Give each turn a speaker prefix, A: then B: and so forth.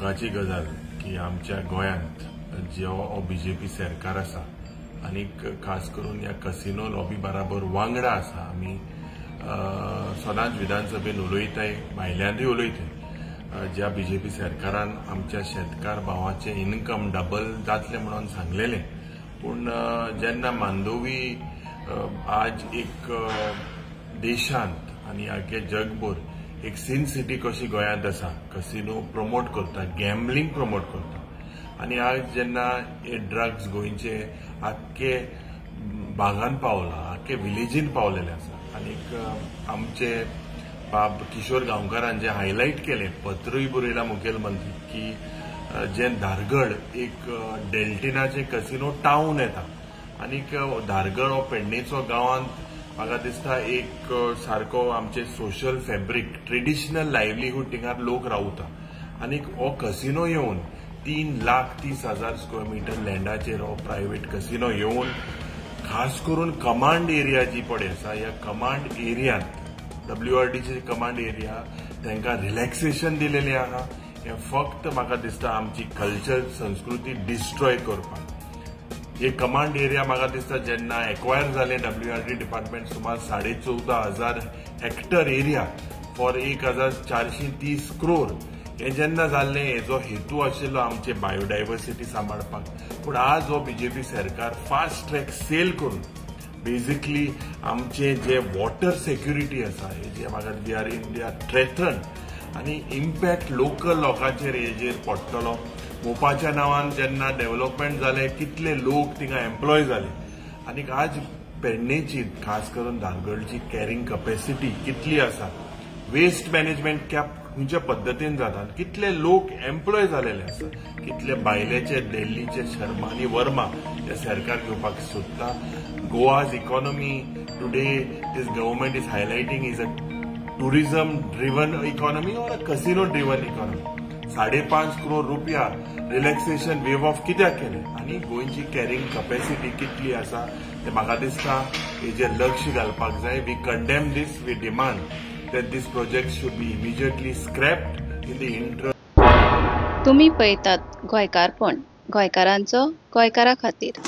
A: दुखाची गजाल की आमच्या गोंयांत जो बीजेपी सरकार आसा आनी खास करून ह्या कसिनो लॉबी बराबर वांगडा आसा. आमी सदांच विधानसभेन उलयताय, भायल्यानूय उलयताय. ज्या बीजेपी सरकारान आमच्या शेतकार भावाचें इनकम डबल जातलें म्हणून सांगलेलें, पूण जेन्ना मांडोवी आज एक देशांत आनी आख्खे जगभर एक सिन सिटी कशी गोंयांत आसा, कसिनो प्रमोट करता, गॅम्बलिंग प्रमोट करता, आनी आज जेन्ना हे ड्रग्स गोंयचे आख्खे भागान पावला, आख्खे विलेजीन पावलेले आसा. आनीक आमचे बाब किशोर गांवकारान जे हायलायट केलें, पत्रूय बरयलां मुखेलमंत्री की जे धारगड एक डेल्टिनाचे कसिनो टावन येता आनीक धारगड हो पेडणेचो गांवांत म्हाका दिसता एक सारको आमचे सोशल फॅब्रीक, ट्रेडिशनल लायवलीहूड थिंगार लोक रावता. आनीक हो कसिनो येवन 3,30,000 स्क्वेअर मिटर लँडाचेर हो प्रायवेट कसिनो येवन खास करून कमांड एरिया जी पळय आसा, ह्या कमांड एरियांत WRDचे कमांड एरिया तांकां रिलॅक्सेशन दिलेलें आहा. हें फक्त म्हाका दिसता आमची कल्चर संस्कृती डिस्ट्रॉय करपाक. हे कमांड एरिया म्हाका दिसता जेन्ना एक्वायर जालें WRD department सुमार 14,500 हेक्टर एरिया फॉर 1,430 क्रोर हे जेन्ना जाल्लें, हेजो हेतू आशिल्लो आमचे बायोडायवर्सिटी सांबाळपाक. पूण आज हो बीजेपी सरकार फास्ट ट्रॅक सेल करून बेजिकली आमचे जे वॉटर सेक्युरिटी आसा हेजे म्हाका we are India थ्रेटन आनी इम्पॅक्ट लोकल लोकांचेर हेजेर पडटलो. मोपाच्या नांवान जेन्ना डेव्हलपमेंट जालें, कितले लोक थिंगा एम्प्लॉय जाले, आनी आज पेडणेची खास करून धारगळची कॅरिंग कपॅसिटी कितली आसा, वेस्ट मॅनेजमेंट खंयच्या पद्दतीन जाता, कितले लोक एम्प्लॉय जालेले आसा, कितले बायलेचे दिल्लीचे शर्मा आनी वर्मा हे सरकार घेवपाक सोदता. Goa's economy today this government is highlighting is a tourism driven economy or a casino driven economy. 5.5 crore रुपया रिलॅक्सेशन वेव ऑफ कित्याक केलें आनी गोंयची कॅरिंग कपॅसिटी कितली आसा तें म्हाका दिसता हेजेर लक्ष घालपाक जाय. We condemn this, we demand that this project should be immediately scrapped in the interest.
B: तुम्ही पळयतात गोंयकारपण, गोंयकारांचो गोंयकारा खातीर.